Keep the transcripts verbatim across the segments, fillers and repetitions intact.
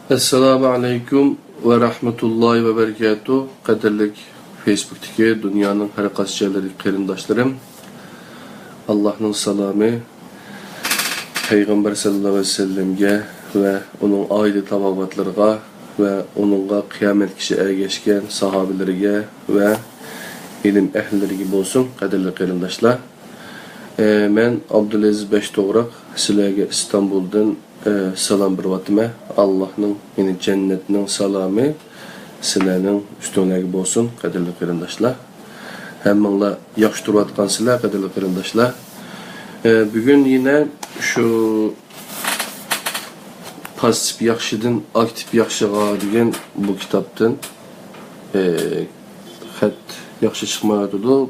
ئەسسالامۇ ئەلەيكۇم ۋە رەھمەتۇللاھى ۋە بەرىكاتۇھ. قەدىرلىك فېيسبۇكتىكى دۇنيانىڭ ھەر قايسى جايلىرىدىكى قېرىنداشلىرىم، ئاللاھنىڭ سالامى پەيغەمبەر سەللەللاھۇ ئەلەيھى ۋەسەللەمگە ۋە ئۇنىڭ ئائىلە تاۋابىئاتلىرىغا ۋە ئۇنىڭغا قىيامەتكىچە ئەگەشكەن ساھابىلىرىگە ۋە ئىلىم ئەھلىلىرىگە بولسۇن، قەدىرلىك قېرىنداشلار. ئە، مەن ئابدۇلئەزىز بەشتوغراق، سىلەرگە ئىستانبۇلدىن، ئە، سالام بېرىۋاتىمەن. ئاللاھنىڭ، يەنى جەننەتنىڭ سالامى سىلەرنىڭ ئۈستۈڭلەرگە بولسۇن، قەدىرلىك قېرىنداشلار. ھەممىڭلار ياخشى تۇرۇۋاتقانسىلەر، قەدىرلىك قېرىنداشلار. ئە، بۈگۈن يەنە شۇ پاسسىپ ياخشىدىن ئاكتىپ ياخشىغا دېگەن بۇ كىتابتىن، ئە، خەت ياخشى چىقمايۋاتىدۇ.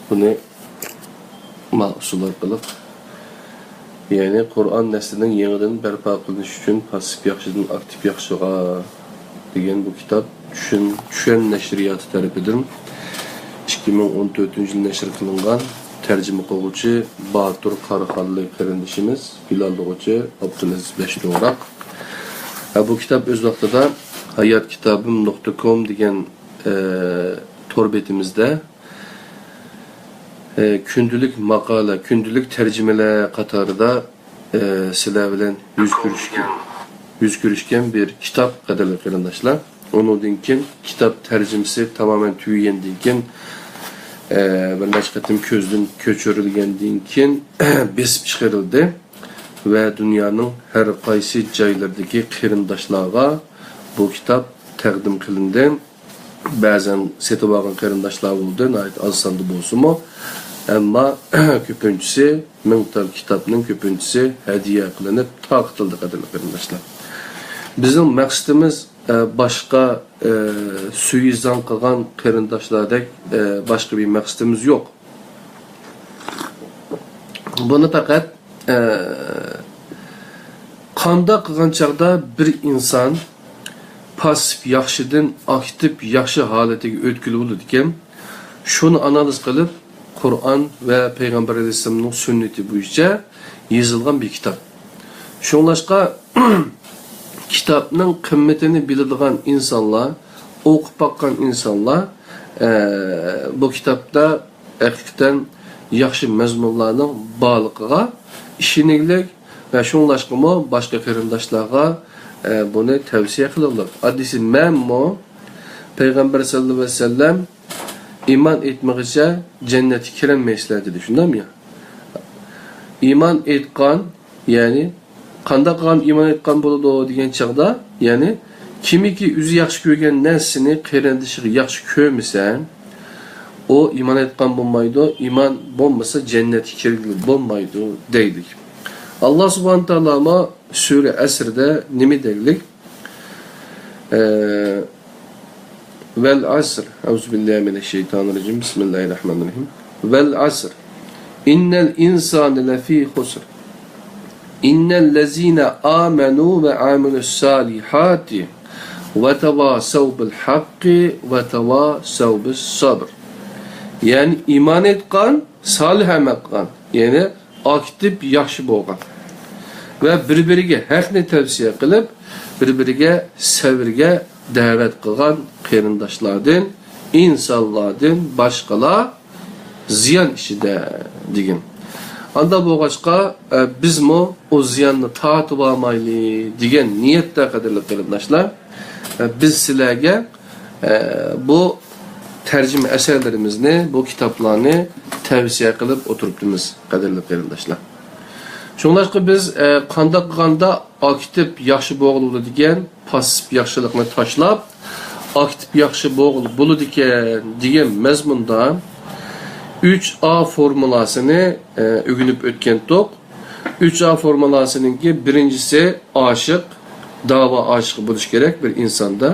بۇنى مانا ئۇسۇل ئارقىلىق، يەنى قۇرئان نەسلىنىڭ يېڭىدىن بەرپا قىلىنىشى ئۈچۈن پاسسىپ ياخشىدىن ئاكتىپ ياخشىغا دېگەن بۇ كىتاب چۈشەن، چۈشەن نەشرىياتى تەرىپىدىن ئىككى مىڭ ئون تۆتىنچى يىل نەشر قىلىنغان، تەرجىمە قىلغۇچى باتۇر قاراخانلىق قېرىندىشىمىز، پىلانلىغۇچى ئابدۇلئەزىز بەشتوغراق. ھە، بۇ كىتاب ئۆز ۋاقتىدا ھايات كىتابىم نۇقتا كوم دېگەن، ئە، تور بېتىمىزدە ئە، كۈندىلىك ماقالە، كۈندىلىك تەرجىمىلەر قاتارىدا، ئە، سىلەر بىلەن يۈز كۆرۈشكەن، يۈز كۆرۈشكەن بىر كىتاب، قەدىرلىك قېرىنداشلار. ئۇنىڭدىن كېيىن كىتاب تەرجىمىسى تامامەن تۈگىگەندىن كېيىن، ئە، بىر نەچچە قېتىم كۆزدىن كۆچۈرۈلگەندىن كېيىن بېسىپ چىقىرىلدى ۋە دۇنيانىڭ ھەر قايسى جايلىرىدىكى قېرىنداشلارغا بۇ كىتاب تەقدىم قىلىندى. بەزەن سېتىۋالغان قېرىنداشلار بولدى، ناھايىتى ئاز ساندا بولسىمۇ. ئەمما كۆپىنچىسى، مىڭ تال كىتابنىڭ كۆپىنچىسى ھەدىيە قىلىنىپ تارقىتىلدى، قەدىرلىك قېرىنداشلار. بىزنىڭ مەقسىتىمىز، ئە، باشقا، ئە، سۈيىزاڭ قىلغان قېرىنداشلاردەك، ئە، باشقا بىر مەقسىتىمىز يوق. بۇنى پەقەت، ئە، قانداق قىلغان چاغدا بىر ئىنسان پاسسىپ ياخشىدىن ئاكتىپ ياخشى ھالىتىگە ئۆتكىلى بولىدىكەن، شۇنى ئانالىز قىلىپ، قۇرئان ۋە پەيغەمبەر ئەلەيھىسسالامنىڭ سۈننىتى بويىچە يېزىلغان بىر كىتاب. شۇڭلاشقا، كىتابنىڭ قىممىتىنى بىلىدىغان ئىنسانلار، ئوقۇپ باققان ئىنسانلار، ئە، بۇ كىتابتا ھەقىقەتەن ياخشى مەزمۇنلارنىڭ بارلىقىغا ئىشىنىگلىك ۋە شۇڭلاشقىمۇ باشقا قېرىنداشلارغا، ئە، بۇنى تەۋسىيە قىلىغلىق. ئاددىيسى مەنمۇ پەيغەمبەر سەللەللاھۇ ئەلەيھى ۋەسەللەم ئىمان ئېيتمىغىچە جەننەتكە كىرەلمەيسىلەر دېدى، شۇنداقمۇ يا؟ ئىمان ئېيتقان، يەنى قانداق قىلغان ئىمان ئېيتقان بولىدۇ دېگەن چاغدا، يەنى كىمكى ئۆزى ياخشى كۆرگەن نەرسىنى قېرىندىشىغا ياخشى كۆرمىسە، ئۇ ئىمان ئېيتقان بولمايدۇ، ئىمان بولمىسا جەننەتكە كىرگىلى بولمايدۇ دەيدۇ. ئاللا سۇبھانە تائالامۇ سۈرە ئەسىردە نېمە دەيدۇ؟ ئە، ۋەل ئەسر. ئەئۇزۇ بىللاھى مىنەششەيتانىررەجىم. بىسمىللاھىررەھمانىررەھىم. ۋەل ئەسر. ئىننەل ئىنسانە لەفى خۇسر. ئىللەللەزىنە ئامەنۇ ۋە ئەمىلۇس سالىھاتى ۋە تەۋاسەۋ بىل ھەققى ۋە تەۋاسەۋ بىس سەبر. يەنى ئىمان ئېيتقان، سالىھ ئەمەل قىلغان، يەنى ئاكتىپ ياخشى بولغان ۋە بىر-بىرىگە ھەقنى تەۋسىيە قىلىپ، بىر-بىرىگە سەۋرگە دەۋەت قىلغان قېرىنداشلاردىن ئىنسانلاردىن باشقىلار زىيان ئىچىدە دېگەن. ئاندا بولغاچقا، ئە، بىزمۇ ئۇ زىياننى تارتىۋالمايلى دېگەن نىيەتتە، قەدىرلىك قېرىنداشلار، ئە، بىز سىلەرگە، ئە، بۇ تەرجىمە ئەسەرلىرىمىزنى، بۇ كىتابلارنى تەۋسىيە قىلىپ ئولتۇرۇپتىمىز، قەدىرلىك قېرىنداشلار. شۇڭلاشقا بىز، ئە، قانداق قىلغاندا ئاكتىپ ياخشى بولغىلى بولىدىكەن، پاسسىپ ياخشىلىقنى تاشلاپ، ئاكتىپ ياخشى بولغىلى بولىدىكەن دېگەن مەزمۇندا ئۈچ ئا فورمۇلاسىنى، ئە، ئۆگىنىپ ئۆتكەنتۇق. ئۈچ ئا فورمۇلاسىنىڭكى بىرىنچىسى ئاشىق، داۋا ئاشىقى بولۇش كېرەك بىر ئىنساندا.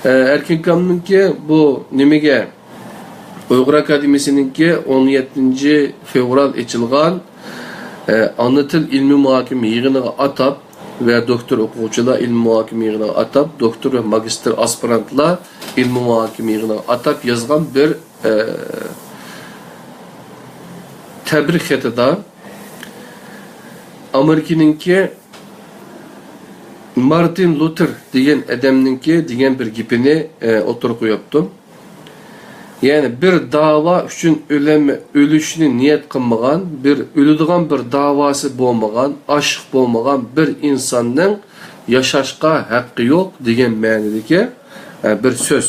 ئە، ئەركىن كامنىڭكى بۇ نېمىگە ئۇيغۇر ئاكادېمىيىسىنىڭكى ئون يەتتىنچى فېۋرال ئېچىلغان، ئە، ئانا تىل ئىلمىي مۇھاكىمە يىغىنىغا ئاتاپ ۋە دوكتور ئوقۇغۇچىلار ئىلمىي مۇھاكىمە يىغىنىغا ئاتاپ، دوكتور ۋە ماگىستىر ئاسپىرانتلار ئىلمىي مۇھاكىمە يىغىنىغا ئاتاپ يازغان بىر، ئە، تەبرىك خېتىدا ئامېرىكىنىڭكى مارتىن لۇتېر دېگەن ئادەمنىڭكى دېگەن بىر گېپىنى، ئە، ئوتتۇرىغا قويۇپتۇ. يەنى بىر داۋا ئۈچۈن ئۆلەم-، ئۆلۈشنى نىيەت قىلمىغان، بىر ئۆلىدىغان بىر داۋاسى بولمىغان، ئاشىق بولمىغان بىر ئىنساننىڭ ياشاشقا ھەققى يوق دېگەن مەنىدىكى، ئە، بىر سۆز.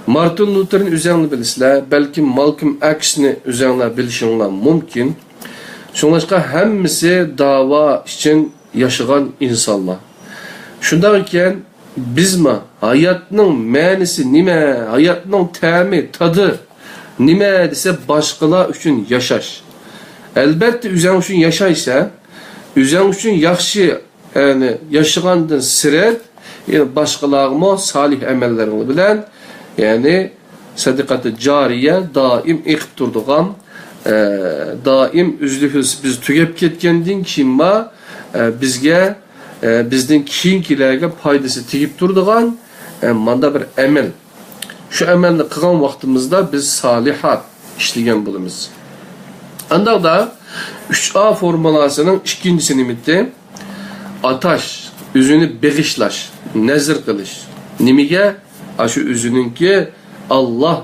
مارتىن لۇتېرنى ئۆزەڭلار بىلىسىلەر، بەلكىم مالكوم ئەكسنى ئۆزەڭلار بىلىشىڭلار مۇمكىن. شۇڭلاشقا ھەممىسى داۋا ئۈچۈن ياشىغان ئىنسانلار. شۇنداق ئىكەن، بىزمۇ ھاياتنىڭ مەنىسى نېمە، ھاياتنىڭ تەمى، تادى نېمە دېسە، باشقىلار ئۈچۈن ياشاش. ئەلبەتتە، ئۆزەڭ ئۈچۈن ياشايسەن، ئۆزەڭ ئۈچۈن ياخشى، يەنى ياشىغاندىن سىرت، يەنە باشقىلارغىمۇ سالىھ ئەمەللىرىڭ بىلەن، يەنى سەدىقەتى جارىيە دائىم ئېقىپ تۇرىدىغان، ئە، دائىم ئۈزلۈكسىز بىز تۈگەپ كەتكەندىن كېيىنمۇ، ئە، بىزگە، ئە، بىزدىن كېيىنكىلەرگە پايدىسى تېگىپ تۇرىدىغان، ئە، ماندا بىر ئەمەل. شۇ ئەمەلنى قىلغان ۋاقتىمىزدا بىز سالىھات ئىشلىگەن بولىمىز. ئانداقتا ئۈچ ئا فورمۇلاسىنىڭ ئىككىنچىسى نېمىتى؟ ئاتاش، ئۆزىنى بېغىشلاش، نەزىر قىلىش. نېمىگە؟ ئاشۇ ئۆزىنىڭكى ئاللا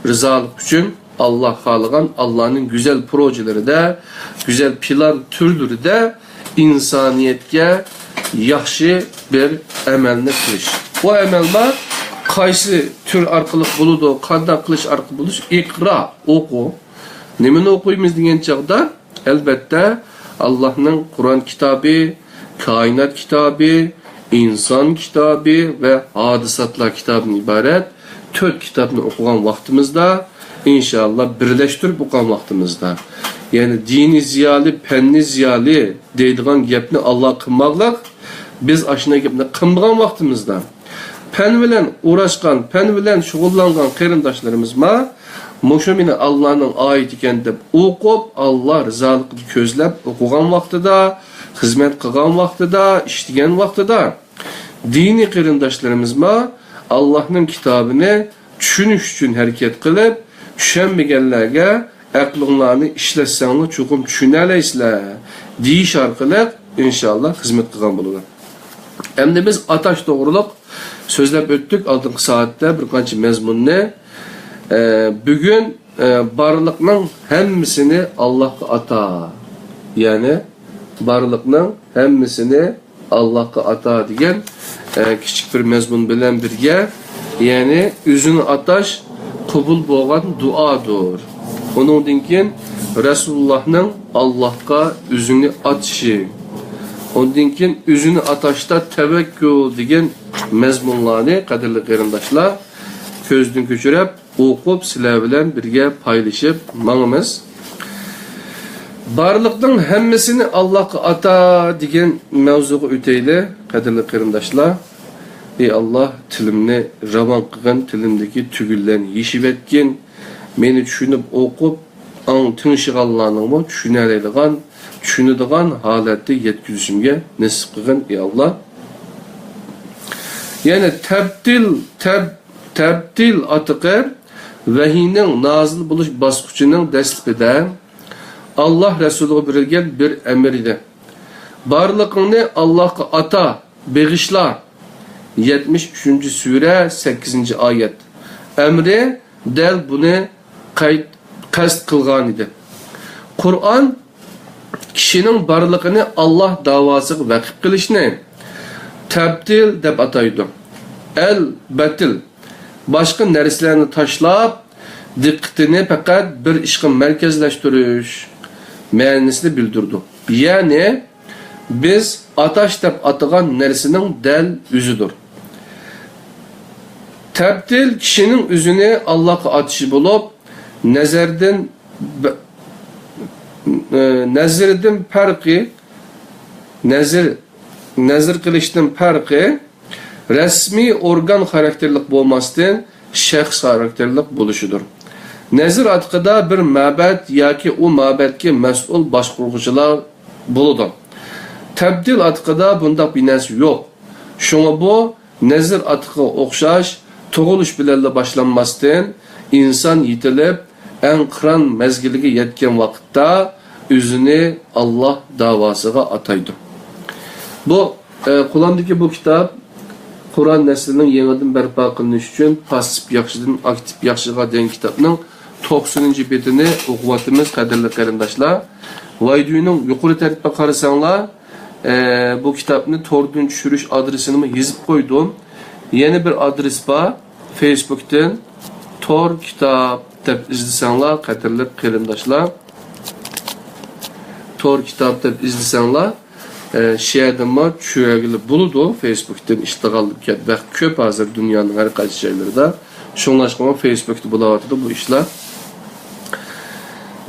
رىزالىقى ئۈچۈن، ئاللا خالىغان، ئاللانىڭ گۈزەل پروژىلىرىدە، گۈزەل پىلان تۈرلىرىدە ئىنسانىيەتكە ياخشى بىر ئەمەلنى قىلىش. بۇ ئەمەللەر قايسى تۈر ئارقىلىق بولىدۇ، قانداق قىلىش ئارقىلىق بولىدۇ؟ ئىقرا، ئوقۇ. نېمىنى ئوقۇيمىز دېگەن چاغدا، ئەلۋەتتە، ئاللانىڭ قۇرئان كىتابى، كائىنات كىتابى، ئىنسان كىتابى ۋە ھادىساتلار كىتابىدىن ئىبارەت تۆت كىتابنى ئوقۇغان ۋاقتىمىزدا، ئىنشائاللا، بىرلەشتۈرۈپ ئوقۇغان ۋاقتىمىزدا، يەنى دىنىي زىيالىي، پەننىي زىيالىي دەيدىغان گەپنى ئاللا قىلماقلىق، بىز ئاشۇنداق گەپنى قىلمىغان ۋاقتىمىزدا، پەن بىلەن ئۇراشقان، پەن بىلەن شۇغۇللانغان قېرىنداشلىرىمىزمۇ مۇشۇ مېنى ئاللانىڭ ئايىتى ئىكەن دەپ ئوقۇپ، ئاللا رىزالىقىنى كۆزلەپ ئوقۇغان ۋاقتىدا، خىزمەت قىلغان ۋاقتىدا، ئىشلىگەن ۋاقتىدا، دىنىي قېرىنداشلىرىمىزمۇ ئاللانىڭ كىتابىنى چۈشىنىش ئۈچۈن ھەرىكەت قىلىپ، چۈشەنمىگەنلەرگە ئەقلىڭلارنى ئىشلەتسەڭلار چوقۇم چۈشىنەلەيسىلەر دېيىش ئارقىلىق ئىنشائاللا خىزمەت قىلغان بولىدۇ. ئەمدى بىز ئاتاش توغرۇلۇق سۆزلەپ ئۆتتۇق ئالدىنقى سائەتتە بىر قانچە مەزمۇننى. ئە، بۈگۈن، ئە، بارلىقنىڭ ھەممىسىنى ئاللاھقا ئاتا. يەنى بارلىقنىڭ ھەممىسىنى ئاللاھقا ئاتا دېگەن، ئە، كىچىك بىر مەزمۇن بىلەن بىرگە، يەنى ئۆزىنى ئاتاش قوبۇل بولغان دۇئادۇر. ئۇنىڭدىن كېيىن رەسۇلۇللاھنىڭ ئاللاھقا ئۆزىنى ئاتىشى، ئۇندىن كېيىن ئۆزىنى ئاتاشتا تەۋەككۈل دېگەن مەزمۇنلارنى، قەدىرلىك قېرىنداشلار، كۆزدىن كۆچۈرۈپ، ئوقۇپ، سىلەر بىلەن بىرگە پايلىشىپ ماڭىمىز. بارلىقنىڭ ھەممىسىنى ئاللاھقا ئاتا دېگەن مەۋزۇغا ئۆتەيلى، قەدىرلىك قېرىنداشلار. ئى ئاللاھ، تىلىمنى راۋان قىلغىن، تىلىمدىكى تۈگۈنلەرنى يېشىۋەتكىن. مېنى چۈشىنىپ ئوقۇپ، ئاڭ تىڭشىغانلارنىڭمۇ چۈشىنەلەيدىغان، چۈشىنىدىغان ھالەتتە يەتكۈزۈشۈمگە نېسىپ قىلغىن، ئى ئاللاھ. يەنى تەبتىل، تەب-، تەبتىل ئاتىقى ۋەھىينىڭ نازىل بولۇش باسقۇچىنىڭ دەسلىپىدە ئاللاھ رەسۇلىغا بېرىلگەن بىر ئەمىر ئىدى. بارلىقىڭنى ئاللاھقا ئاتا، بېغىشلا. يەتمىش ئۈچىنچى سۈرە، سەككىزىنچى ئايەت. ئەمرى دەل بۇنى قەيت-، قەست قىلغانىدى. قۇرئان كىشىنىڭ بارلىقىنى ئاللاھ داۋاسىغا ۋەقىپ قىلىشنى تەبتىل دەپ ئاتايدۇ. ئەل بەتىل، باشقا نەرسىلەرنى تاشلاپ، دىققىتىنى پەقەت بىر ئىشقا مەركەزلەشتۈرۈش مەنىسىنى بىلدۈرىدۇ. يەنى، بىز ئاتاش دەپ ئاتىغان نەرسىنىڭ دەل ئۆزىدۇر. تەبتىل كىشىنىڭ ئۆزىنى ئاللاھقا ئاتىشى بولۇپ، نەزەردىن بە-، ئە، نەزىردىن پەرقى، نەزىر، نەزىر قىلىشتىن پەرقى، رەسمىي ئورگان خاراكتېرلىق بولماستىن، شەخس خاراكتېرلىق بولۇشىدۇر. نەزىر ئاتىقىدا بىر مەبەت ياكى ئۇ مەبەتكە مەسئۇل باشقۇرغۇچىلار بولىدۇ. تەبدىل ئاتىقىدا بۇنداق بىر نەرسە يوق. شۇڭا بۇ نەزىر ئاتىقىغا ئوخشاش تۇغۇلۇش بىلەنلا باشلانماستىن، ئىنسان يېتىلىپ، ئەڭ قىران مەزگىلىگە يەتكەن ۋاقىتتا ئۆزىنى ئاللاھ داۋاسىغا ئاتايدۇ. بۇ ئە، قولۇمدىكى بۇ كىتاب قۇرئان نەسلىنىڭ يېڭىدىن بەرپا قىلىنىشى ئۈچۈن پاسسىپ ياخشىدىن ئاكتىپ ياخشىغا دېگەن كىتابنىڭ توقسىنىنچى بېتىنى ئوقۇۋاتىمىز، قەدىرلىك قېرىنداشلار. ۋايدۇينىڭ يۇقىرى تەرىپىگە قارىساڭلار، ئە، بۇ كىتابنى توردىن چۈشۈرۈش ئادرېسىنىمۇ يېزىپ قويدۇم. يەنە بىر ئادرېس بار، فېيسبۇكتىن تور كىتاب دەپ ئىزدىسەڭلار، قەدىرلىك قېرىنداشلار. تور كىتاب دەپ ئىزدىسەڭلار، ئە، شۇ يەردىنمۇ چۈشۈرگىلى بولىدۇ. فېيسبۇكتىن ئىشلىتىدىغان بەك كۆپ ھازىر دۇنيانىڭ ھەر قايسى جايلىرىدا. شۇڭلاشقىمۇ فېيسبۇكتا بولاۋاتىدۇ بۇ ئىشلار.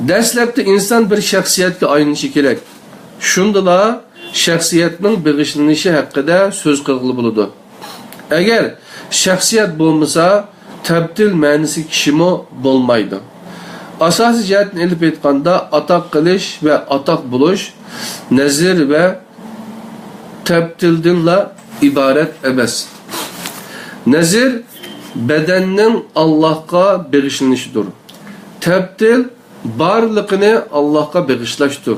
دەسلەپتە ئىنسان بىر شەخسىيەتكە ئايلىنىشى كېرەك. شۇندىلا شەخسىيەتنىڭ بېغىشلىنىشى ھەققىدە سۆز قىلغىلى بولىدۇ. ئەگەر شەخسىيەت بولمىسا، تەبدىل مەنىسى كىشىمۇ بولمايدۇ. ئاساسىي جەھەتتىن ئېلىپ ئېيتقاندا، ئاتاق قىلىش ۋە ئاتاق بولۇش نەزىر ۋە تەبدىلدىنلا ئىبارەت ئەمەس. نەزىر بەدەننىڭ ئاللاھقا بېغىشلىنىشىدۇر. تەبدىل بارلىقىنى ئاللاھقا بېغىشلاشتۇر.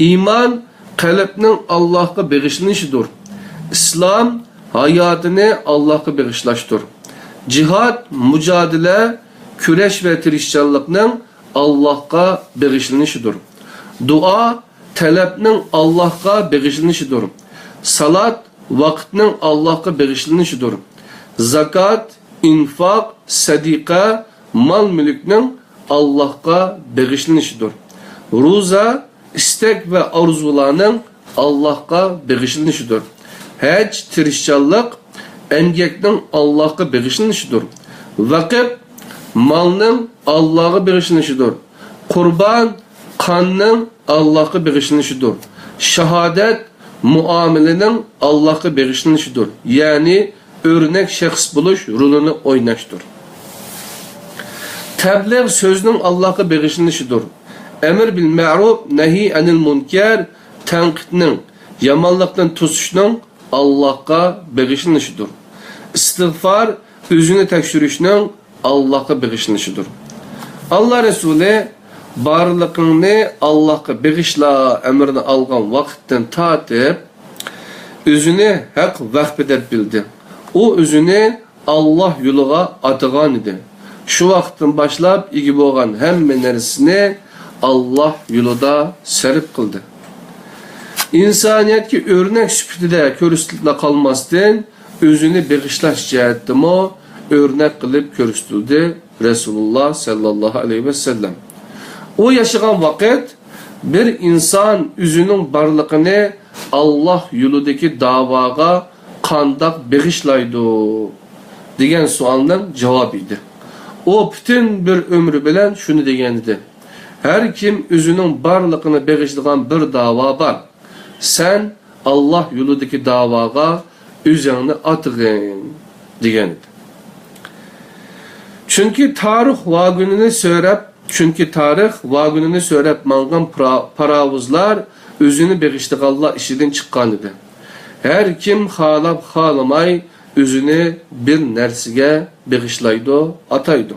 ئىمان قەلبنىڭ ئاللاھقا بېغىشلىنىشىدۇر. ئىسلام ھاياتىنى ئاللاھقا بېغىشلاشتۇر. جىھاد، مۇجادىلە، كۈرەش ۋە تىرىشچانلىقنىڭ ئاللاھقا بېغىشلىنىشىدۇر. دۇئا تەلەپنىڭ ئاللاھقا بېغىشلىنىشىدۇر. سالات ۋاقىتنىڭ ئاللاھقا بېغىشلىنىشىدۇر. زاكات، ئىنفاق، سەدىقە، مال-مۈلۈكنىڭ ئاللاھقا بېغىشلىنىشىدۇر. روزا ئىستەك ۋە ئارزۇلارنىڭ ئاللاھقا بېغىشلىنىشىدۇر. ھەج، تىرىشچانلىق، ئەمگەكنىڭ ئاللاھقا بېغىشلىنىشىدۇر. ۋەقىپ، مالنىڭ ئاللاھقا بېغىشلىنىشىدۇر. قۇربان، قاننىڭ ئاللاھقا بېغىشلىنىشىدۇر. شاھادەت، مۇئامىلىنىڭ ئاللاھقا بېغىشلىنىشىدۇر. يەنى ئۆرنەك شەخس بولۇش رولىنى ئويناشتۇر. تەبلىغ سۆزنىڭ ئاللاھقا بېغىشلىنىشىدۇر. ئەمر بىل مەرۇپ، نەھى ئەنىل مۇنكەر، تەنقىدنىڭ، يامانلىقتىن توسۇشنىڭ ئاللاھقا بېغىشلىنىشىدۇر. ئىستىغفار ئۆزىنى تەكشۈرۈشنىڭ ئاللاھقا بېغىشلىنىشىدۇر. ئاللا رەسۇلى بارلىقىڭنى ئاللاھقا بېغىشلا ئەمرىنى ئالغان ۋاقىتتىن تارتىپ، ئۆزىنى ھەق ۋەقپى دەپ بىلدى. ئۇ ئۆزىنى ئاللاھ يولىغا ئاتىغانىدى. شۇ ۋاقىتتىن باشلاپ ئىگە بولغان ھەممە نەرسىسىنى ئاللاھ يولىدا سەرپ قىلدى. ئىنسانىيەتكە ئۆرنەك سۈپىتىدە كۆرسىتىپلا قالماستىن، ئۆزىنى بېغىشلاش جەھەتتىمۇ ئۆرنەك قىلىپ كۆرسىتىلدى رەسۇلۇللا سەللەللاھۇ ئەلەيھى ۋەسەللەم. ئۇ ياشىغان ۋاقىت بىر ئىنسان ئۆزىنىڭ بارلىقىنى ئاللاھ يولىدىكى داۋاغا قانداق بېغىشلايدۇ؟ دېگەن سوئالنىڭ جاۋابى ئىدى. ئۇ پۈتۈن بىر ئۆمرى بىلەن شۇنى دېگەنىدى، ھەر كىم ئۆزىنىڭ بارلىقىنى بېغىشلىغان بىر داۋا بار، سەن ئاللاھ يولىدىكى داۋاغا ئۆزۈڭنى ئاتىغىن، دېگەنىدى. چۈنكى تارىخ ۋاگونىنى سۆرەپ، چۈنكى تارىخ ۋاگونىنى سۆرەپ ماڭغان پرا-، پاراۋۇزلار ئۆزىنى بېغىشلىغانلار ئىچىدىن چىققانىدى. ھەر كىم خالاپ خالىماي ئۆزىنى بىر نەرسىگە بېغىشلايدۇ، ئاتايدۇ.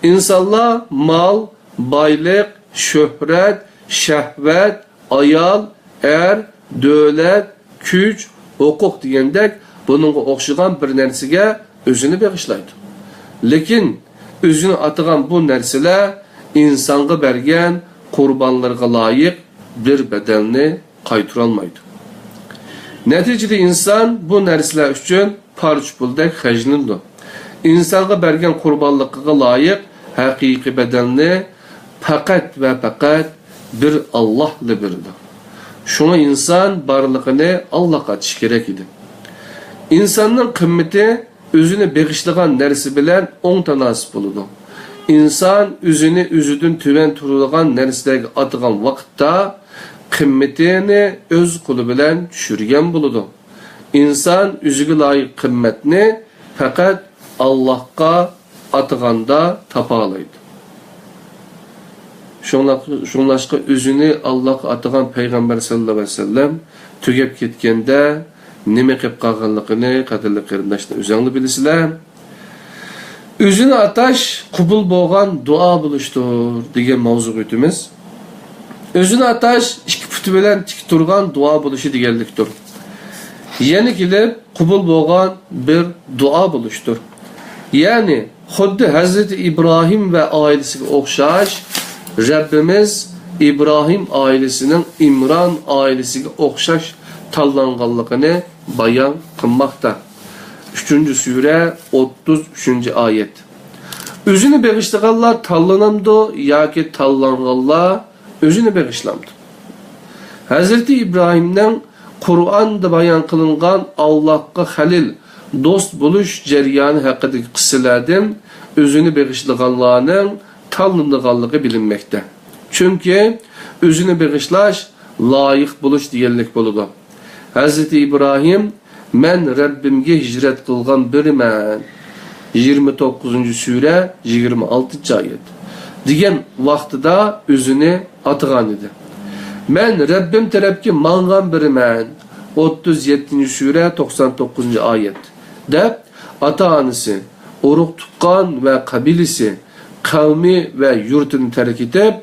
ئىنسانلار مال، بايلىق، شۆھرەت، شەھۋەت، ئايال، ئەر، دۆلەت، كۈچ، ھوقۇق دېگەندەك بۇنىڭغا ئوخشىغان بىر نەرسىگە ئۆزىنى بېغىشلايدۇ. لېكىن ئۆزىنى ئاتىغان بۇ نەرسىلەر ئىنسانغا بەرگەن قۇربانلىرىغا لايىق بىر بەدەلنى قايتۇرالمايدۇ. نەتىجىدە ئىنسان بۇ نەرسىلەر ئۈچۈن پارچە پۇلدەك خەجلىنىدۇ. ئىنسانغا بەرگەن قۇربانلىقىغا لايىق ھەقىقىي بەدەلنى پەقەت ۋە پەقەت بىر ئاللاھلا بېرىدۇ. شۇڭا ئىنسان بارلىقىنى ئاللاھقا ئاتىشى كېرەك ئىدى. ئىنساننىڭ قىممىتى ئۆزىنى بېغىشلىغان نەرسە بىلەن ئوڭ تاناسىپ بولىدۇ. ئىنسان ئۆزىنى ئۆزىدىن تۆۋەن تۇرىدىغان نەرسىلەرگە ئاتىغان ۋاقىتتا، قىممىتىنى ئۆز قولى بىلەن چۈشۈرگەن بولىدۇ. ئىنسان ئۆزىگە لايىق قىممەتنى پەقەت ئاللاھقا ئاتىغاندا تاپالايدۇ. شۇڭلا-، شۇڭلاشقا ئۆزىنى ئاللاھقا ئاتىغان پەيغەمبەر سەللەللاھۇ ئەلەيھى ۋەسەللەم تۈگەپ كەتكەندە نېمە قىلىپ قالغانلىقىنى، قەدىرلىك قېرىنداشلار، ئۆزەڭلار بىلىسىلەر. ئۆزىنى ئاتاش قوبۇل بولغان دۇئا بولۇشتۇر، دېگەن ماۋزۇغا ئۆتىمىز. ئۆزىنى ئاتاش ئىككى پۇتى بىلەن تىك تۇرغان دۇئا بولۇشى دېگەنلىكتۇر. يەنە كېلىپ قوبۇل بولغان بىر دۇئا بولۇشتۇر. يەنى خۇددى ھەزرىتى ئىبراھىم ۋە ئائىلىسىگە ئوخشاش، رەببىمىز ئىبراھىم ئائىلىسىنىڭ ئىمران ئائىلىسىگە ئوخشاش تاللانغانلىقىنى بايان قىلماقتا. ئۈچىنچى سۈرە، ئوتتۇز ئۈچىنچى ئايەت. ئۆزىنى بېغىشلىغانلار تاللىنامدۇ ياكى تاللانغانلار ئۆزىنى بېغىشلامدۇ؟ ھەزرىتى ئىبراھىمنىڭ قۇرئاندا بايان قىلىنغان ئاللاھقا خەلىل، دوست بولۇش جەريانى ھەققىدىكى قىسسىلەردىن ئۆزىنى بېغىشلىغانلارنىڭ تاللىنىدىغانلىقى بىلىنمەكتە. چۈنكى ئۆزىنى بېغىشلاش لايىق بولۇش دېگەنلىك بولىدۇ. ھەزرىتى ئىبراھىم، «مەن رەببىمگە ھىجرەت قىلغان بىرىمەن.» يىگىرمە توققۇزىنچى سۈرە، يىگىرمە ئالتىنچى ئايەت. دېگەن ۋاقتىدا ئۆزىنى ئاتىغان ئىدى. «مەن رەببىم تەرەپكە ماڭغان بىرىمەن.» ئوتتۇز يەتتىنچى سۈرە، توقسان توققۇزىنچى ئايەت. دەپ، ئاتا-ئانىسى، ئۇرۇق-تۇغقان ۋە قەبىلىسى، قەۋمى ۋە يۇرتىنى تەرك ئېتىپ،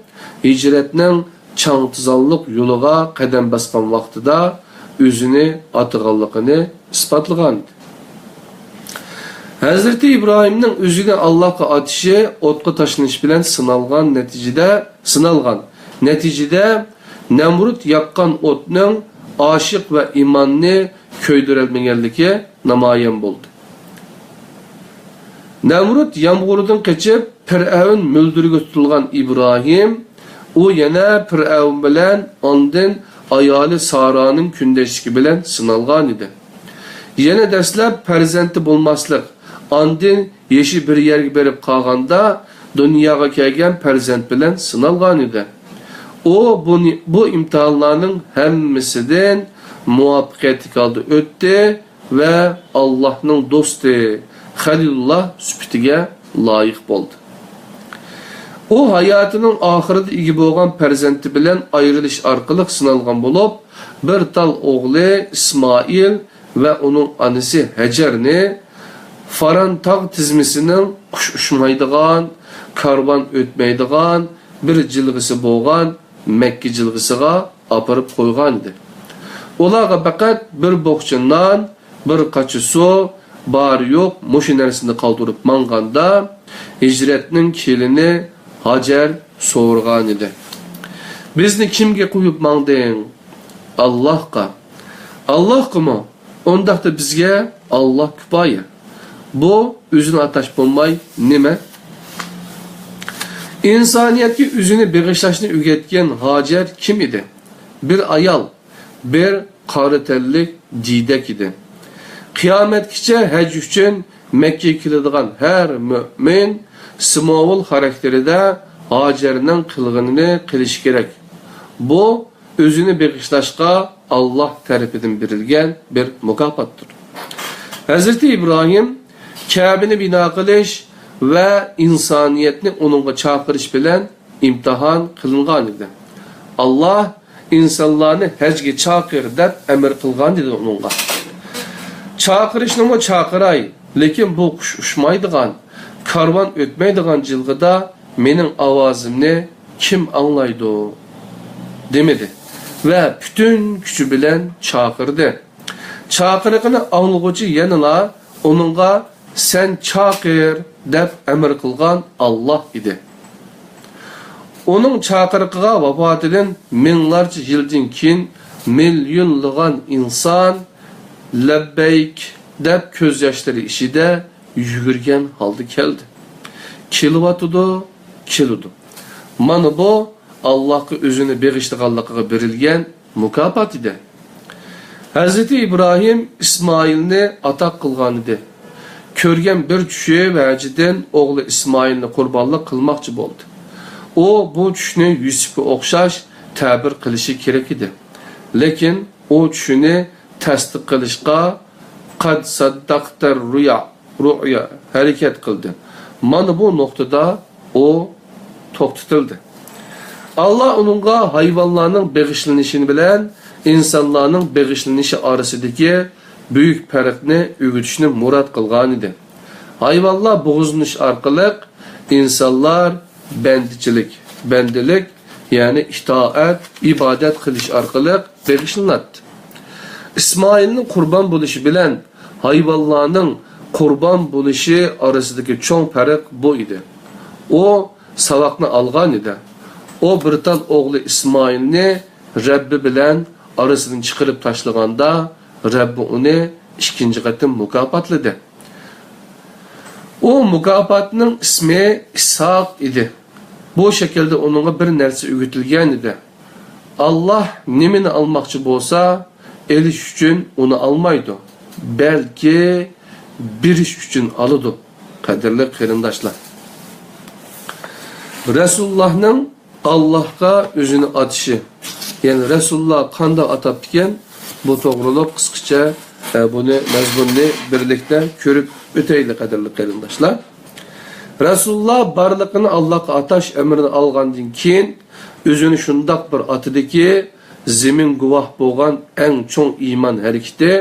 ھىجرەتنىڭ چاڭ-تىزانلىق يولىغا قەدەم باسقان ۋاقتىدا ئۆزىنى ئاتىغانلىقىنى ئىسپاتلىغان. ھەزرىتى ئىبراھىمنىڭ ئۆزىنى ئاللاھقا ئاتىشى ئوتقا تاشلىنىش بىلەن سىنالغان نەتىجىدە، سىنالغان. نەتىجىدە نەمرۇت ياققان ئوتنىڭ ئاشىق ۋە ئىماننى كۆيدۈرەلمىگەنلىكى نامايان بولدى. نەمرۇت يامغۇرىدىن قېچىپ، پىرئەۋن مۈلدۈرىگە تۇتۇلغان ئىبراھىم، ئۇ يەنە پىرئەۋن بىلەن، ئاندىن ئايالى سارانىڭ كۈندەشلىكى بىلەن سىنالغان ئىدى. يەنە دەسلەپ پەرزەنتى بولماسلىق، ئاندىن يېشى بىر يەرگە بېرىپ قالغاندا دۇنياغا كەلگەن پەرزەنت بىلەن سىنالغان ئىدى. ئۇ بۇ، بۇ ئىمتىھانلارنىڭ ھەممىسىدىن مۇۋەپپەقىيەتلىك ھالدا ئۆتتى ۋە ئاللاھنىڭ دوستى، خەلىلۇللا سۈپىتىگە لايىق بولدى. ئۇ ھاياتىنىڭ ئاخىرىدا ئىگە بولغان پەرزەنتى بىلەن ئايرىلىش ئارقىلىق سىنالغان بولۇپ، بىر تال ئوغلى ئىسمائىل ۋە ئۇنىڭ ئانىسى ھەجەرنى فاران تاغ تىزمىسىنىڭ قۇش ئۇچمايدىغان، كارۋان ئۆتمەيدىغان بىر جىلغىسى بولغان مەككە جىلغىسىغا ئاپىرىپ قويغانىدى. ئۇلارغا پەقەت بىر بوخچا نان، بىر قاچا سۇ، بارى يوق مۇشۇ نەرسىنى قالدۇرۇپ ماڭغاندا، ھىجرەتنىڭ كېلىنى ھاجەر سورىغانىدى: «بىزنى كىمگە قويۇپ ماڭدىڭ؟» «ئاللاھقا.» «ئاللاھقىمۇ؟ ئۇنداقتا بىزگە ئاللاھ كۇپايە. بۇ ئۆزىنى ئاتاش بولماي نېمە؟» ئىنسانىيەتكە ئۆزىنى بېغىشلاشنى ئۆگەتكەن ھاجەر كىم ئىدى؟ بىر ئايال، بىر قارا تەنلىك دىدەك ئىدى. قىيامەتكىچە ھەج ئۈچۈن مەككىگە كېلىدىغان ھەر مۆمىن سىمۋول خاراكتېرىدە ھاجەرنىڭ قىلغىنىنى قىلىشى كېرەك. بۇ ئۆزىنى بېغىشلاشقا ئاللاھ تەرىپىدىن بېرىلگەن بىر مۇكاپاتتۇر. ھەزرىتى ئىبراھىم كەبىنى بىنا قىلىش ۋە ئىنسانىيەتنى ئۇنىڭغا چاقىرىش بىلەن ئىمتىھان قىلىنغانىدى. ئاللاھ ئىنسانلارنى ھەجگە چاقىر دەپ ئەمىر قىلغانىدى ئۇنىڭغا. «چاقىرىشنىمۇ چاقىراي، لېكىن بۇ قۇش ئۇچمايدىغان، كارۋان ئۆتمەيدىغان جىلغىدا مېنىڭ ئاۋازىمنى كىم ئاڭلايدۇ؟» دېمىدى ۋە پۈتۈن كۈچى بىلەن چاقىردى. چاقىرىقىنى ئاڭلىغۇچى يەنىلا ئۇنىڭغا «سەن چاقىر» دەپ ئەمىر قىلغان ئاللاھ ئىدى. ئۇنىڭ چاقىرىقىغا ۋاپاتىدىن مىڭلارچە يىلدىن كېيىن مىليونلىغان ئىنسان «لەببەيك» دەپ كۆز ياشلىرى ئىچىدە يۈگۈرگەن ھالدا كەلدى. كېلىۋاتىدۇ، كېلىدۇ. مانا بۇ ئاللاھقا ئۆزىنى بېغىشلىغانلىقىغا بېرىلگەن مۇكاپات ئىدى. ھەزرىتى ئىبراھىم ئىسمائىلنى ئاتاق قىلغانىدى. كۆرگەن بىر چۈشى ۋەجىدىن ئوغلى ئىسمائىلنى قۇربانلىق قىلماقچى بولدى. ئۇ بۇ چۈشنى يۈسۈپكە ئوخشاش تەبىر قىلىشى كېرەك ئىدى. لېكىن ئۇ چۈشىنى تەستىق قىلىشقا «قەد سەددەقتەر رۇيا» رۇئيا ھەرىكەت قىلدى. مانا بۇ نۇقتىدا ئۇ توختىتىلدى. ئاللا ئۇنىڭغا ھايۋانلارنىڭ بېغىشلىنىشى بىلەن ئىنسانلارنىڭ بېغىشلىنىشى ئارىسىدىكى بۈيۈك پەرقنى ئۆگىتىشنى مۇراد قىلغانىدى. ھايۋانلار بوغۇزلىنىش ئارقىلىق، ئىنسانلار بەندىچىلىك، بەندىلىك، يەنى ئىتائەت، ئىبادەت قىلىش ئارقىلىق بېغىشلىناتتى. ئىسمائىلنىڭ قۇربان بولۇشى بىلەن ھايۋانلارنىڭ قۇربان بولۇشى ئارىسىدىكى چوڭ پەرق بۇ ئىدى. ئۇ ساۋاقنى ئالغان ئىدى. ئۇ بىر تال ئوغلى ئىسمائىلنى رەببى بىلەن ئارىسىدىن چىقىرىپ تاشلىغاندا، رەببى ئۇنى ئىككىنچى قېتىم مۇكاپاتلىدى. ئۇ مۇكاپاتنىڭ ئىسمى ئىسھاق ئىدى. بۇ شەكىلدە ئۇنىڭغا بىر نەرسە ئۆگىتىلگەن ئىدى. ئاللاھ نېمىنى ئالماقچى بولسا، ئېلىش ئۈچۈن ئۇنى ئالمايدۇ، بەلكى بېرىش ئۈچۈن ئالىدۇ. قەدىرلىك قېرىنداشلار، رەسۇلۇللاھنىڭ ئاللاھقا ئۆزىنى ئاتىشى، يەنى رەسۇلۇللا قانداق ئاتاپتىكەن، بۇ توغرۇلۇق قىسقىچە، ئە، بۇنى، مەزمۇننى بىرلىكتە كۆرۈپ ئۆتەيلى، قەدىرلىك قېرىنداشلار. رەسۇلۇللا بارلىقىنى ئاللاھقا ئاتاش ئەمرىنى ئالغاندىن كېيىن، ئۆزىنى شۇنداق بىر ئاتىدىكى، زېمىن گۇۋاھ بولغان ئەڭ چوڭ ئىمان ھەرىكىتى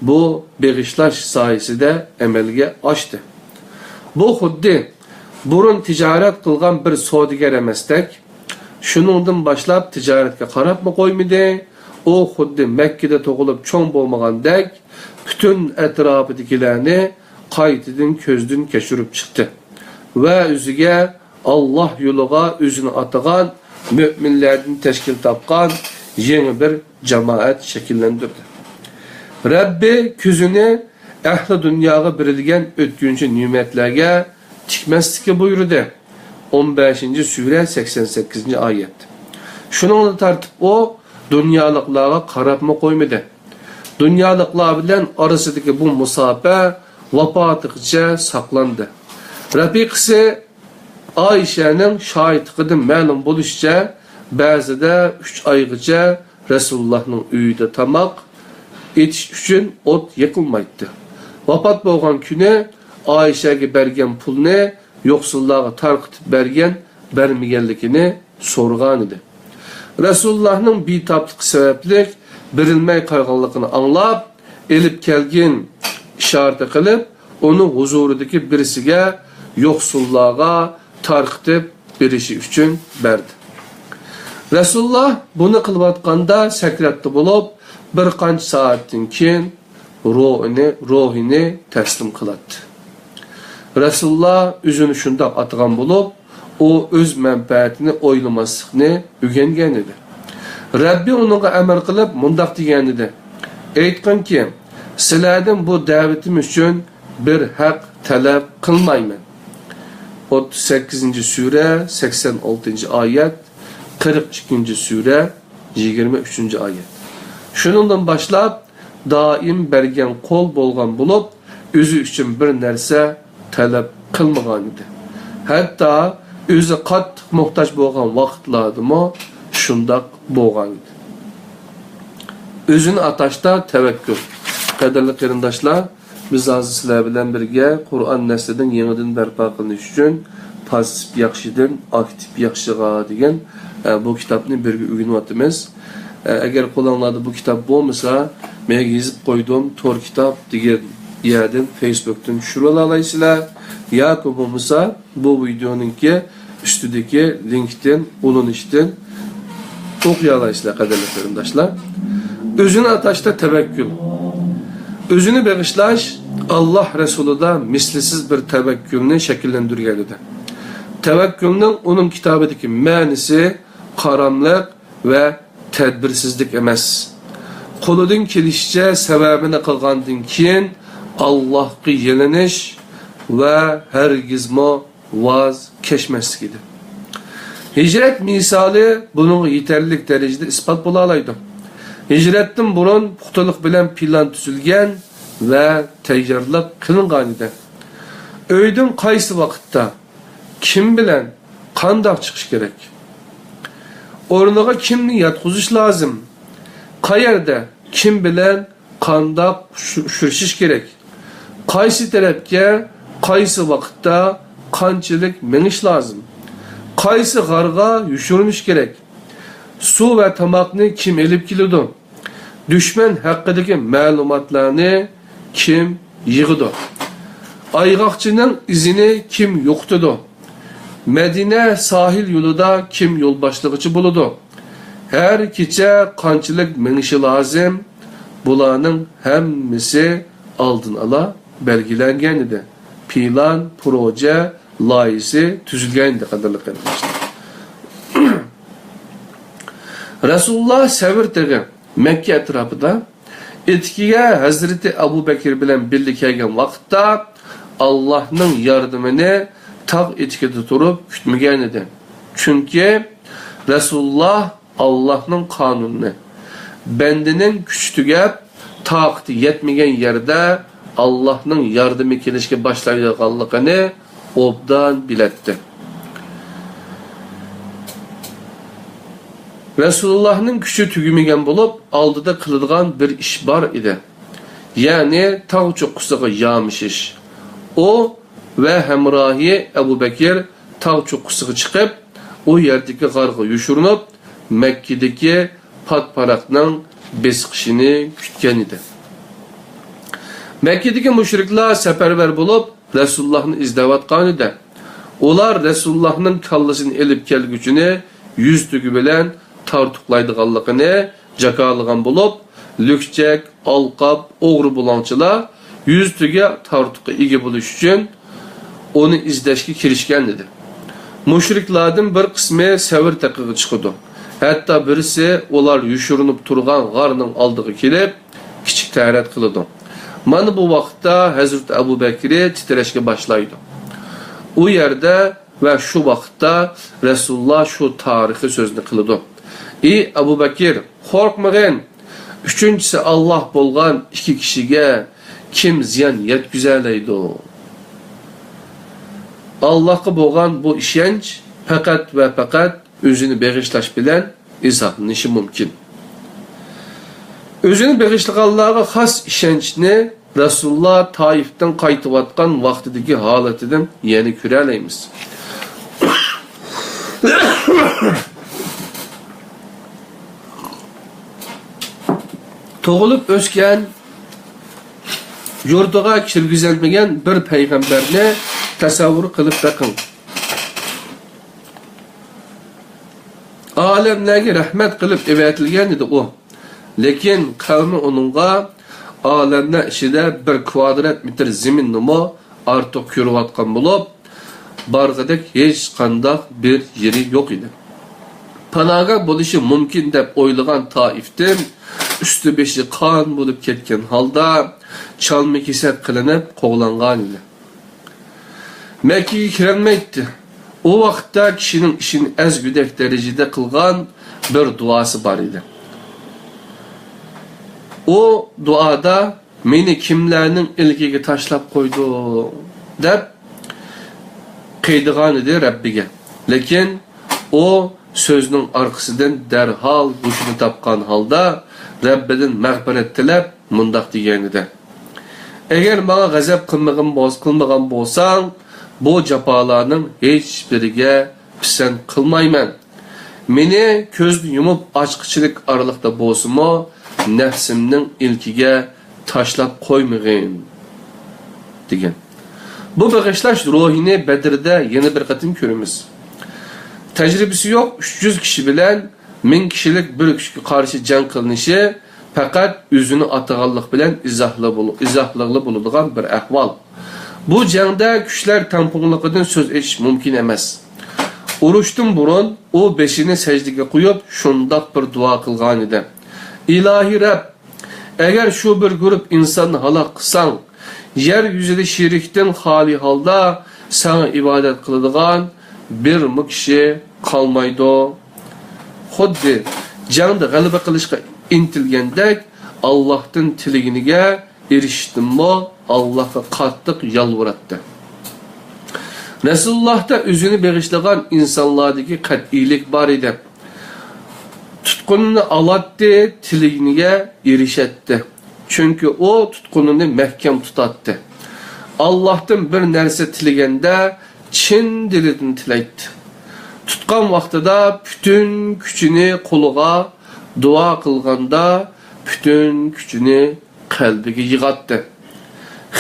بۇ بېغىشلاش سايىسىدە ئەمەلگە ئاشتى. بۇ خۇددى بۇرۇن تىجارەت قىلغان بىر سودىگەر ئەمەستەك، شۇنىڭدىن باشلاپ تىجارەتكە قاراپمۇ قويمىدى. ئۇ خۇددى مەككىدە تۇغۇلۇپ چوڭ بولمىغاندەك، پۈتۈن ئەتراپىدىكىلەرنى قايتىدىن كۆزدىن كەچۈرۈپ چىقتى ۋە ئۆزىگە ئاللاھ يولىغا ئۆزىنى ئاتىغان مۆمىنلەردىن تەشكىل تاپقان يېڭى بىر جامائەت شەكىللەندۈردى. رەببى كۆزىنى ئەھلى دۇنياغا بېرىلگەن ئۆتكۈنچى نېمەتلەرگە تىكمەسلىككە بۇيرۇدى. ئون بەشىنچى سۈرە، سەكسەن سەككىزىنچى ئايەت. شۇنىڭدىن تارتىپ ئۇ دۇنيالىقلارغا قاراپمۇ قويمىدى. دۇنيالىقلار بىلەن ئارىسىدىكى بۇ مۇساپە ۋاپاتىغىچە ساقلاندى. رەپىقىسى ئائىشەنىڭ شاھىتلىقىدىن مەلۇم بولۇشىچە، بەزىدە ئۈچ ئايغىچە رەسۇلۇللاھنىڭ ئۆيىدە تاماق ئېتىش ئۈچۈن ئوت يېقىلمايتتى. ۋاپات بولغان كۈنى ئائىشەگە بەرگەن پۇلنى يوقسۇللارغا تارقىتىپ بەرگەن، بەرمىگەنلىكىنى سورىغانىدى. رەسۇلۇللاھنىڭ بىتاپلىقى سەۋەبلىك بېرىلمەي قالغانلىقىنى ئاڭلاپ، ئېلىپ كەلگىن ئىشارىتى قىلىپ، ئۇنى ھۇزۇرىدىكى بىرسىگە، يوقسۇللارغا تارقىتىپ بېرىشى ئۈچۈن بەردى. رەسۇلۇللاھ بۇنى قىلىۋاتقاندا سەكراتتا بولۇپ، بىر قانچە سائەتتىن كېيىن روھىنى، روھىنى تەسلىم قىلاتتى. رەسۇلۇللا ئۆزىنى شۇنداق ئاتىغان بولۇپ، ئۇ ئۆز مەنپەئەتىنى ئويلىماسلىقنى ئۆگەنگەن ئىدى. رەببى ئۇنىڭغا ئەمر قىلىپ مۇنداق دېگەن ئىدى: ئېيتقىنكى، سىلەردىن بۇ دەۋىتىم ئۈچۈن بىر ھەق تەلەپ قىلمايمەن. ئوتتۇز سەككىزىنچى سۈرە، سەكسەن ئالتىنچى ئايەت، قىرىق ئىككىنچى سۈرە، يىگىرمە ئۈچىنچى ئايەت. شۇنىڭدىن باشلاپ دائىم بەرگەن قۇل بولغان بولۇپ، ئۆزى ئۈچۈن بىر نەرسە تەلەپ قىلمىغانىدى. ھەتتا ئۆزى قاتتىق موھتاج بولغان ۋاقىتلاردىمۇ شۇنداق بولغانىدى. ئۆزىنى ئاتاشتا تەۋەككۈل. قەدىرلىك قېرىنداشلار، بىز ھازىر سىلەر بىلەن بىرگە قۇرئان نەسلىدىن يېڭىدىن بەرپا قىلىنىش ئۈچۈن پاسسىپ ياخشىدىن ئاكتىپ ياخشىغا دېگەن، ئە، بۇ كىتابنى بىرگە ئۆگىنىۋاتىمىز. ئە، ئەگەر قولۇڭلاردا بۇ كىتاب بولمىسا، مەن يېزىپ قويدۇم، تور كىتاب دېگەن يەردىن، فېيسبۇكتىن چۈشۈرۈۋالالايسىلەر. ياكى بولمىسا، بۇ ۋىدېئونىڭكى ئۈستىدىكى لىنكتىن، ئۇلىنىشتىن ئوقۇيالايسىلەر، قەدىرلىك قېرىنداشلار. ئۆزىنى ئاتاشتا تەۋەككۈل. ئۆزىنى بېغىشلاش ئاللاھ رەسۇلىدا مىسلىسىز بىر تەۋەككۈلنى شەكىللەندۈرگەن ئىدى. تەۋەككۈلنىڭ ئۇنىڭ كىتابىدىكى مەنىسى قاراملىق ۋە تەدبىرسىزلىك ئەمەس. قولىدىن كېلىشىچە سەۋەبىنى قىلغاندىن كېيىن ئاللاھقا يېلىنىش ۋە ھەرگىزمۇ ۋاز كەچمەسلىك ئىدى. ھىجرەت مىسالى بۇنىڭغا يېتەرلىك دەرىجىدە ئىسپات بولالايدۇ. ھىجرەتتىن بۇرۇن پۇختىلىق بىلەن پىلان تۈزۈلگەن ۋە تەييارلىق قىلىنغانىدى. ئۆيدىن قايسى ۋاقىتتا، كىم بىلەن، قانداق چىقىش كېرەك؟ ئورنىغا كىمنى ياتقۇزۇش لازىم؟ قەيەردە، كىم بىلەن، قانداق ئۇچ-، ئۇچرىشىش كېرەك؟ قايسى تەرەپكە، قايسى ۋاقىتتا، قانچىلىك مېڭىش لازىم؟ قايسى غارغا يوشۇرۇنۇش كېرەك؟ سۇ ۋە تاماقنى كىم ئېلىپ كېلىدۇ؟ دۈشمەن ھەققىدىكى مەلۇماتلارنى كىم يىغىدۇ؟ ئايغاقچىنىڭ ئىزىنى كىم يوقىتىدۇ؟ مەدىنە ساھىل يولىدا كىم يول باشلىغۇچى بولىدۇ؟ ھەر كېچە قانچىلىك مېڭىشى لازىم؟ بۇلارنىڭ ھەممىسى ئالدىن ئالا بەلگىلەنگەن ئىدى. پىلان، پروژە، لايىھىسى تۈزۈلگەن ئىدى، قەدىرلىك قېرىنداشلار. رەسۇلۇللا سەۋر تېغى، مەككە ئەتراپىدا، ئېتىكىگە ھەزرىتى ئەبۇ بەكرى بىلەن بىللە كەلگەن ۋاقىتتا، ئاللاھنىڭ ياردىمىنى تاغ ئېتىكىدە تۇرۇپ كۈتمىگەن ئىدى. چۈنكى رەسۇلۇللا ئاللاھنىڭ قانۇنىنى، بەندىنىڭ كۈچى تۈگەپ، تاقىتى يەتمىگەن يەردە ئاللاھنىڭ ياردىمى كېلىشكە باشلايدىغانلىقىنى ئوبدان بىلەتتى. رەسۇلۇللاھنىڭ كۈچى تۈگىمىگەن بولۇپ، ئالدىدا قىلىدىغان بىر ئىش بار ئىدى. يەنى تاغ چوققىسىغا يامىشىش. ئۇ ۋە ھەمراھى ئەبۇ بەكىر تاغ چوققىسىغا چىقىپ، ئۇ يەردىكى غارغا يوشۇرۇنۇپ، مەككىدىكى پات-پاراقنىڭ بېسىقىشىنى كۈتكەن ئىدى. مەككىدىكى مۇشرىكلار سەپەرۋەر بولۇپ، رەسۇلۇللاھنى ئىزدەۋاتقانىدى. ئۇلار رەسۇلۇللاھنىڭ كاللىسىنى ئېلىپ كەلگۈچىنى يۈز تۈگى بىلەن تارتۇقلايدىغانلىقىنى جاكارلىغان بولۇپ، لۈكچەك، ئالقاپ، ئوغرى بۇلاڭچىلار يۈز تۈگە تارتۇققا ئىگە بولۇش ئۈچۈن ئۇنى ئىزدەشكە كىرىشكەن ئىدى. مۇشرىكلاردىن بىر قىسمى سەۋر تېغىغا چىقىدۇ. ھەتتا بىرسى ئۇلار يوشۇرۇنۇپ تۇرغان غارنىڭ ئالدىغا كېلىپ، كىچىك تەرەت قىلىدۇ. مانا بۇ ۋاقىتتا ھەزرىتى ئەبۇ بەكرى تىترەشكە باشلايدۇ. ئۇ يەردە ۋە شۇ ۋاقىتتا رەسۇلۇللا شۇ تارىخىي سۆزنى قىلىدۇ: «ئى ئەبۇ بەكىر، قورقمىغىن! ئۈچىنچىسى ئاللاھ بولغان ئىككى كىشىگە كىم زىيان يەتكۈزەلەيدۇ؟» ئاللاھقا بولغان بۇ ئىشەنچ پەقەت ۋە پەقەت ئۆزىنى بېغىشلاش بىلەن ئىزاھلىنىشى مۇمكىن. ئۆزىنى بېغىشلىغانلارغا خاس ئىشەنچنى رەسۇلۇللا تائىفتىن قايتىۋاتقان ۋاقتىدىكى ھالىتىدىن يەنە كۆرەلەيمىز. تۇغۇلۇپ ئۆسكەن، يۇرتىغا كىرگۈزەلمىگەن بىر پەيغەمبەرنى تەسەۋۋۇر قىلىپ بېقىڭ. ئالەملەرگە رەھمەت قىلىپ ئەۋەتىلگەن ئىدى ئۇ. لېكىن قەۋمى ئۇنىڭغا ئالەملەر ئىچىدە بىر كۋادرات مېتىر زېمىننىمۇ ئارتۇق كۆرۈۋاتقان بولۇپ، بارغۇدەك ھېچقانداق بىر يېرى يوق ئىدى. پاناھگاھ بولۇشى مۇمكىن دەپ ئويلىغان تائىفتىن ئۈستى بېشى قان بولۇپ كەتكەن ھالدا چالما-كېسەك قىلىنىپ قوغلانغان ئىدى. مەككىگە كىرەلمەيتتى. ئۇ ۋاقىتتا كىشىنىڭ ئىشىنى ئەزگۈدەك دەرىجىدە قىلغان بىر دۇئاسى بار ئىدى. ئۇ دۇئادا، «مېنى كىملەرنىڭ ئىلكىگە تاشلاپ قويدۇڭ؟» دەپ قىيدىغان ئىدى رەببىگە. لېكىن ئۇ سۆزنىڭ ئارقىسىدىن دەرھال ھوشىنى تاپقان ھالدا رەببىدىن مەغپىرەت تىلەپ مۇنداق دېگەن ئىدى: «ئەگەر ماڭا غەزەپ قىلمىغىن بولس-، قىلمىغان بولساڭ، بۇ جاپالارنىڭ ھېچبىرىگە پىسەنت قىلمايمەن. مېنى كۆزنى يۇمۇپ ئاچقۇچىلىك ئارىلىقتا بولسىمۇ، نەپسىمنىڭ ئىلكىگە تاشلاپ قويمىغىن» دېگەن. بۇ بېغىشلاش روھىنى بەدرىدە يەنە بىر قېتىم كۆرىمىز. تەجرىبىسى يوق ئۈچ يۈز كىشى بىلەن مىڭ كىشىلىك بىر كۈچكە قارشى جەڭ قىلىنىشى پەقەت ئۆزىنى ئاتىغانلىق بىلەن ئىزاھلا بولۇ-، ئىزاھلىغىلى بولىدىغان بىر ئەھۋال. بۇ جەڭدە كۈچلەر تەڭپۇڭلۇقىدىن سۆز ئېچىش مۇمكىن ئەمەس. ئۇرۇشتىن بۇرۇن ئۇ بېشىنى سەجدىگە قويۇپ، شۇنداق بىر دۇئا قىلغانىدى: «ئىلاھىي رەب، ئەگەر شۇ بىر گۇرۇپ ئىنساننى ھالاك قىلساڭ، يەر يۈزىدە شېرىكتىن خالىي ھالدا ساڭا ئىبادەت قىلىدىغان بىرمۇ كىشى قالمايدۇ.» خۇددى جەڭدە غەلىبە قىلىشقا ئىنتىلگەندەك، ئاللاھتىن تىلىگىنىگە ئېرىشىشتىنمۇ ئاللاھقا قاتتىق يالۋۇراتتى. رەسۇلۇللاھتا ئۆزىنى بېغىشلىغان ئىنسانلاردىكى قەتئىيلىك بار ئىدى. تۇتقىنىنى ئالاتتى، تىلىگىنىگە ئېرىشەتتى. چۈنكى ئۇ تۇتقىنىنى مەھكەم تۇتاتتى. ئاللاھتىن بىر نەرسە تىلىگەندە چىن دىلىدىن تىلەيتتى. تۇتقان ۋاقتىدا پۈتۈن كۈچىنى قولىغا، دۇئا قىلغاندا پۈتۈن كۈچىنى قەلبىگە يىغاتتى.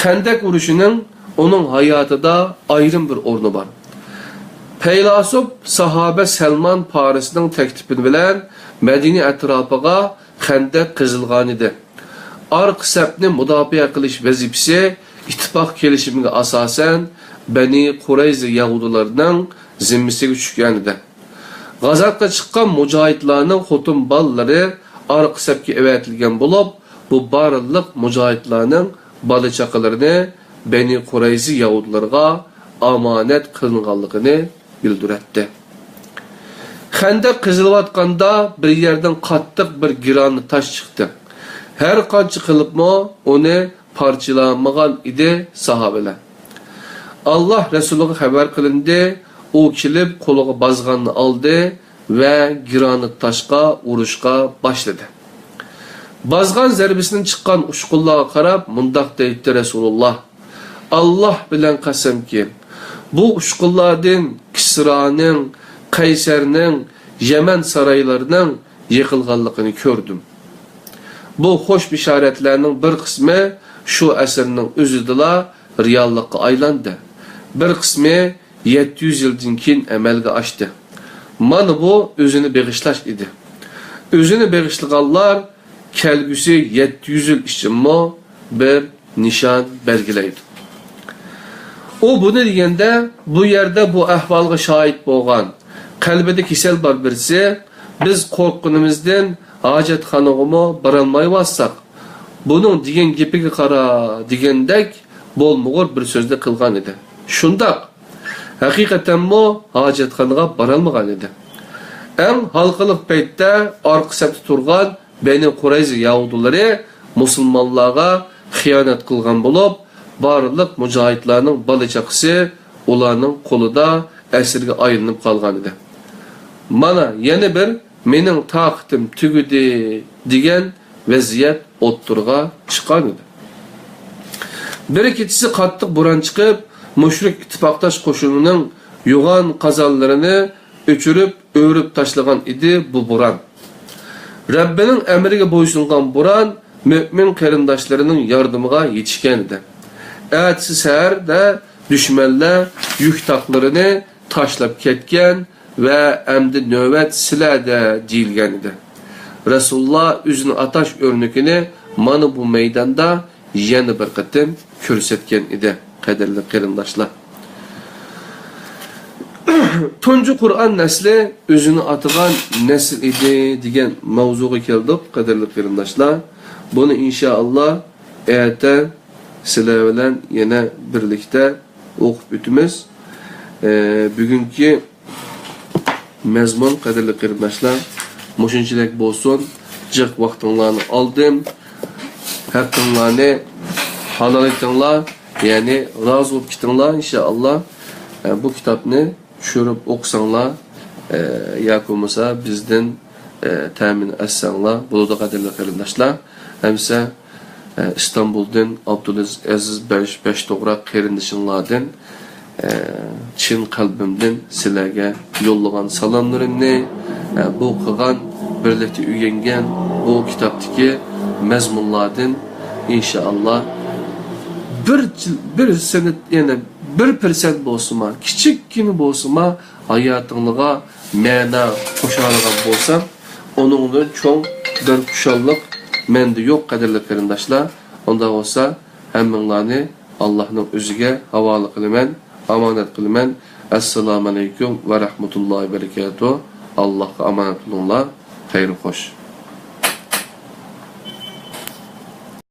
خەندەك ئۇرۇشىنىڭ ئۇنىڭ ھاياتىدا ئايرىم بىر ئورنى بار. پەيلاسوپ ساھابە سەلمان پارىسنىڭ تەكلىپى بىلەن مەدىنە ئەتراپىغا خەندەك قېزىلغانىدى. ئارقا سەپنى مۇداپىئە قىلىش ۋەزىپىسى ئىتتىپاق كېلىشىمىگە ئاساسەن بەنى قۇرەيزە يەھۇدىيلارنىڭ زىممىسىگە چۈشكەنىدى. غازاتقا چىققان مۇجاھىدلارنىڭ خوتۇن بالىلىرى ئارقا سەپكە ئەۋەتىلگەن بولۇپ، بۇ بارلىق مۇجاھىدلارنىڭ بالا-چاقىلىرىنى بەنى قۇرەيزە يەھۇدىيلارغا ئامانەت قىلىنغانلىقىنى بىلدۈرەتتى. خەندەق قېزىلىۋاتقاندا بىر يەردىن قاتتىق بىر گىرانە تاش چىقتى. ھەر قانچە قىلىپمۇ ئۇنى پارچىلالمىغان ئىدى ساھابىلەر. ئاللاھ رەسۇلىغا خەۋەر قىلىندى، ئۇ كېلىپ قولىغا بازغاننى ئالدى ۋە گىرانىت تاشقا ئۇرۇشقا باشلىدى. بازغان زەربىسىدىن چىققان ئۇچقۇنلارغا قاراپ مۇنداق دەيتتى رەسۇلۇللاھ: ئاللاھ بىلەن قەسەمكى، بۇ ئۇچقۇنلاردىن كىسرانىڭ، قەيسەرنىڭ، يەمەن سارايلىرىنىڭ يىقىلغانلىقىنى كۆردۈم. بۇ خۇش بېشارەتلەرنىڭ بىر قىسمى شۇ ئەسىرنىڭ ئۆزىدىلا رېئاللىققا ئايلاندى. بىر قىسمى يەتتە يۈز يىلدىن كېيىن ئەمەلگە ئاشتى. مانا بۇ ئۆزىنى بېغىشلاش ئىدى. ئۆزىنى بېغىشلىغانلار كەلگۈسى يەتتە يۈز يىل ئۈچۈنمۇ بىر نىشان بەلگىلەيدۇ. ئۇ بۇنى دېگەندە، بۇ يەردە بۇ ئەھۋالغا شاھىت بولغان، قەلبىدە كېسەل بار بىرسى، بىز قورققىنىمىزدىن ھاجەتخانىغىمۇ بارالمايۋاتساق، بۇنىڭ دېگەن گېپىگە قارا دېگەندەك بولمىغۇر بىر سۆزنى قىلغان ئىدى. شۇنداق، ھەقىقەتەنمۇ ھاجەتخانىغا بارالمىغان ئىدى. ئەڭ ھالقىلىق پەيتتە ئارقا سەپتە تۇرغان بەنى قۇرەيزە يەھۇدىيلىرى مۇسۇلمانلارغا خىيانەت قىلغان بولۇپ، بارلىق مۇجاھىدلارنىڭ بالا-چاقىسى ئۇلارنىڭ قولىدا ئەسىرگە ئايلىنىپ قالغان ئىدى. مانا يەنە بىر «مېنىڭ تاقىتىم تۈگىدى» دېگەن ۋەزىيەت ئوتتۇرىغا چىققان ئىدى. بىر كېچىسى قاتتىق بوران چىقىپ، مۇشرىك ئىتتىپاقداش قوشۇنىنىڭ يوغان قازانلىرىنى ئۆچۈرۈپ، ئۆرۈپ تاشلىغان ئىدى بۇ بوران. رەببىنىڭ ئەمرىگە بويسۇنغان بوران مۆمىن قېرىنداشلىرىنىڭ ياردىمىغا يېتىشكەن ئىدى. ئەتىسى سەھەردە دۈشمەنلەر يۈك تاقلىرىنى تاشلاپ كەتكەن ۋە «ئەمدى نۆۋەت سىلەردە» دېيىلگەن ئىدى. رەسۇلۇللا ئۆزىنى ئاتاش ئۆرنىكىنى مانا بۇ مەيداندا يەنە بىر قېتىم كۆرسەتكەن ئىدى، قەدىرلىك قېرىنداشلار. تۇنجى قۇرئان نەسلى ئۆزىنى ئاتىغان نەسىل ئىدى دېگەن ماۋزۇغا كەلدۇق، قەدىرلىك قېرىنداشلار. بۇنى ئىنشائاللا ئەتە سىلەر بىلەن يەنە بىرلىكتە ئوقۇپ ئۆتىمىز. ئە، بۈگۈنكى مەزمۇن، قەدىرلىك قېرىنداشلار، مۇشۇنچىلىك بولسۇن. جىق ۋاقتىڭلارنى ئالدىم. ھەققىڭلارنى ھالال ئېتىڭلار، يەنى رازى بولۇپ كېتىڭلار، ئىنشائاللا. ئە، بۇ كىتابنى چۈشۈرۈپ ئوقۇساڭلار، ئە، ياكى بولمىسا بىزدىن، ئە، تەمىن ئەتسەڭلار بولىدۇ، قەدىرلىك قېرىنداشلار. ئەمىسە ئىستانبۇلدىن ئابدۇلئەزىز بەش، بەش توغراق قېرىندىشىڭلاردىن، ئە، چىن قەلبىمدىن سىلەرگە يوللىغان سالاملىرىمنى، ئە، بۇ قىلغان، بىرلىكتە ئۆگەنگەن بۇ كىتابتىكى مەزمۇنلاردىن ئىنشائاللا بىر، بىر سېنىت، يەنى بىر پىرسەنت بولسىمۇ، كىچىككىنە بولسىمۇ، ھاياتىڭلارغا مەنە قوشالىغان بولسام، ئۇنىڭدىن چوڭ بىر خۇشاللىق مەندە يوق، قەدىرلىك قېرىنداشلار. ئۇنداق بولسا، ھەممىڭلارنى ئاللاھنىڭ ئۆزىگە ھاۋالە قىلىمەن، ئامانەت قىلىمەن. ئەسسالامۇئەلەيكۇم ۋە رەھمەتۇللاھى ۋە بەرىكاتۇھ. ئاللاھقا ئامانەت بولۇڭلار. خەير خوش.